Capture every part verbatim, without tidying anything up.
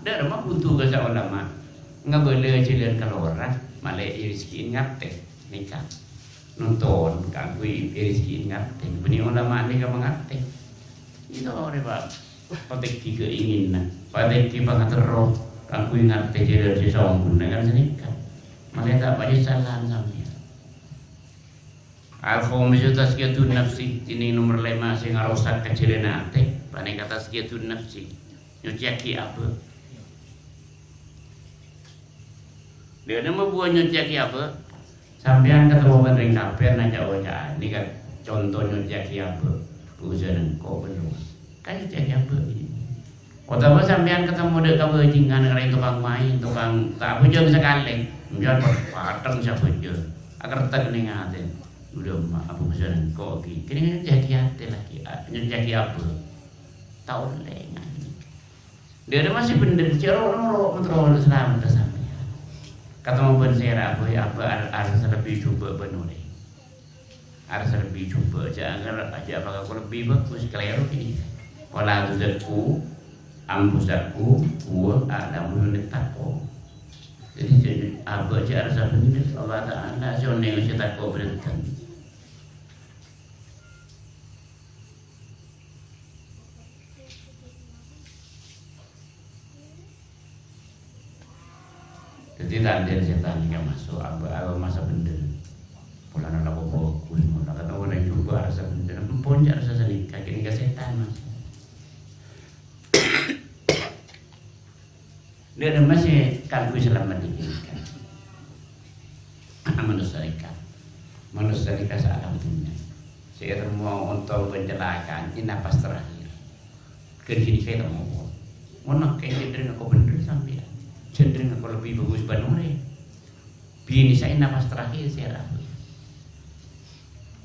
Dâ' remma bhunto ka sa olama. Ngabâlâ jhâlân kalowar, malè èrezekè'è ngartè, nèka. Nonton kaangghuy èrezekè'è ngartè. Bânnè olama nèka mangartè. Iyâ, rè, Pak. Patèngghi keinginan, patèngghi pangaterro, kaangghuy ngartè jhâlân sè songghuna kan sanèka. Malè ta' panyesalan sampèyan. Al-khamisatu tazkiyatun nafsi, dhinèng nomer lèma' sè ngarosak kajhâlânna atè, panèka tazkiyatun nafsi, nyocèyaghi abâ'. Dâ' remma bhuwâ nyocèyaghi abâ'? Sampèyan katemmo bân rèng kafir, na ca'-oca'an, nèka conto nyocèyaghi abâ', bhâghusân engko' bân rowa. Kan nyocèyaghi abâ' ghi. Otabâ sampèyan katemmo dâ' kabhâjingan rèng tokang maèn, tokang ta' abhâjâng sakalè, sampèyan pateng sè abhâjâng, akertèk nèng atè. Udah, ma-, abhâghusân engko' ghi. Kènè nyocèyaghi atè lagi, a-, nyocèyaghi abâ'. Ta' ollè ngajhi. Dâ' remma sè bhendher, jhâ' ro'-noro' motor salamet sampèyan. Katemmo bân sèra, boy, abâ' ar-, arassa lebbi jhubâ' bân orèng. Arassa lebbi jhubâ', jhâ' angghâr, jhâ' apa ko lebbi bhâghus, kalèro ghi. "Wala tuzakku anfusakum, huwa a'lamu biman ittaqa." Dhâddhi, jhâ', abâ' jhâ' arassa bhendher, Allah Ta'ala sè onèng sè tako' bhârântèn. Dhâddhi, tandhâna sètan nèka maso' abâ', abâ' masa bhendher. Polana lako bhâghus, mon la katemmo orèng jhubâ' arassa bhendher, empon jhâ' arassa sanèka, kènè ka sètan, Mas. Dâ' remma sè kaangghuy salamet nèka? Manossa nèka. Manossa nèka saalam dhunnya. Sè ètemmo ontong bân calaka'an è napas terakhir. Ghân ghânèka ètemmo. Mon nèka jhândhâ ngako bhendher sampèyan. Jhândhâ ngako lebbi bhâghus bân orèng. Binèsa è napas terakhir sè rabu.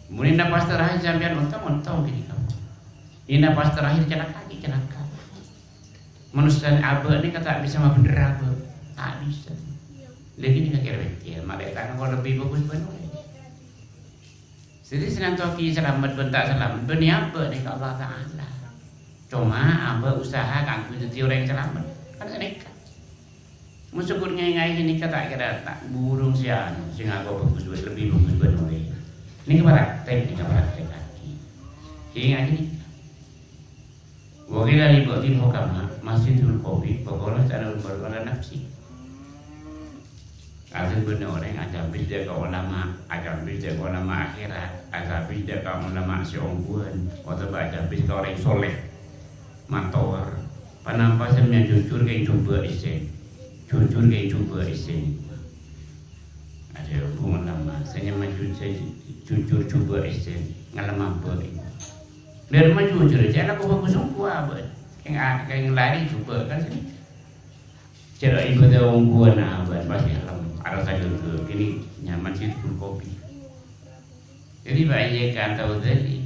Mon è napas terakhir sampèyan ontong, ontong ghânèka. È napas terakhir calaka, ghi calaka. Manossa abâ' nèka ta' bisa mabhendher abâ'. Ta' bisa. Lagi nèka kèra-kèra, malaèkat ngako lebbi bhâghus bân orèng. Dhâddhi, sè nantowaghi salamet bân ta' salamet, bânnè abâ' nèka Allah Ta'ala. Coma abâ' usaha kaangghuy dhâddhi orèng salamet. Kan sanèka. Mon sokor ngaè-ngaè nèka ta' kèra ta' burung sè anu, sè ngako bhâghus, lebbi bhâghus bân orèng. Nèka praktek, nèka praktèkaghi. Èngaghi nèka. Wa qila li ba'dil hukama, "Ma sidqul qawli?" Faqala, "Sana'ul mar'u ala nafsi." Kadhâng bâdâ orèng acabis dâ' ka olama, acabis dâ' ka olama akhèrat, acabis dâ' ka olama sè ongghuwân, otabâ acabis ka orèng soleh. Mator, "Ponapa sampèyan jujur kèng jhubâ' èssèna? Jujur kèng jhubâ' èssèna?" Adhâbu olama, "Sè nyama ju-, sè jujur jhubâ' èssèna, ngalem abâ'." Dâ' remma jujur, jhâ' la kobâ kosong kowa abâ'. Kèng a-, kèng larè jhubâ' kan sè. Jhâ' la ibâdâ ongghuwân abâ', pas ngalem, arassa ghâghâ, kènè nyaman sè tebur kopi. Dhâddhi, bâ'na kan tao dhâli.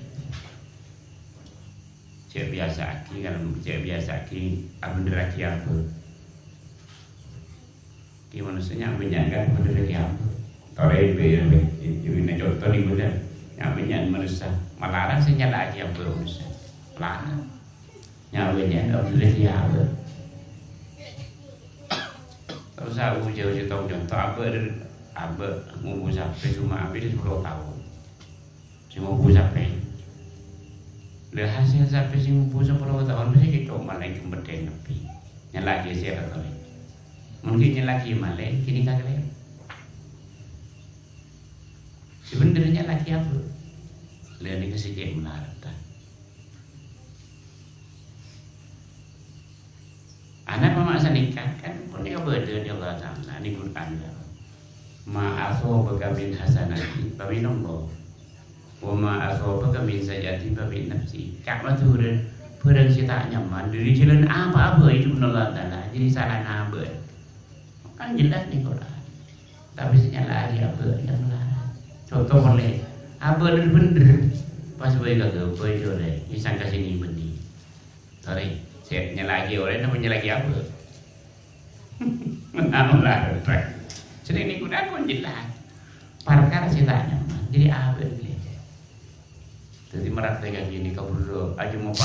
Jhâ' biyasa'aghi ngalem, jhâ' biyasa'aghi abhendherraghi abâ'. Ghi manossa nya'-bânnya' kan bhendherraghi abâ'. Torè bâ-, bâ-, bâ-, conto nèko, nya'-bânnya' manossa malarat sè nyala'aghi abâ' manossa. Malarat. Nya'-bânnya' bhendherraghi abâ'. Terros aku jhâ'-jhâ' tao conto abâ' dâri, abâ' ngobu sapè coma abit sapolo taon. Sè ngobu sapè. Lha, hasèl sapè sè ngobu sapolo taon, mastè kèto malèng kempedheng kabbhi. Nyala'aghi sè ra tolè. Mon ghi' nyala'aghi malèng, kènè kakalèro. Sè bhendher nyala'aghi abâ'. Lha, nèka sè cè' malarat, ta? Ana' pama sanèka kan, panèka bâdâ dâri Allah Ta'ala, nèng Qur'an, ya. "Ma asabaka min hasanatin, fa min Allah. Wa ma asabaka min sayyi'atin, fa min nafsik." Ka' Madhurâ, bhârâng sè ta' nyaman, dâri jhâlân apa'a bhâi, dâri Allah Ta'ala, dâri salana abâ'. Kan jelas nèng Qur'an. Tapè sè nyala'aghi abâ' yang lain. Conto polè, abâ' bhendher. Pas bhâi ka ghâbây, corè, nyèsang ka sènè bânnè. Sorè, sè nyala'aghi orèng napa nyala'aghi abâ'? Anu lah, rèng. Sènè nèko dâ' kon jelas. Parkara sè ta' nyaman, dâri abâ' nèka. Dhâddhi, marattè ka kènè, kabhurro, aja mopa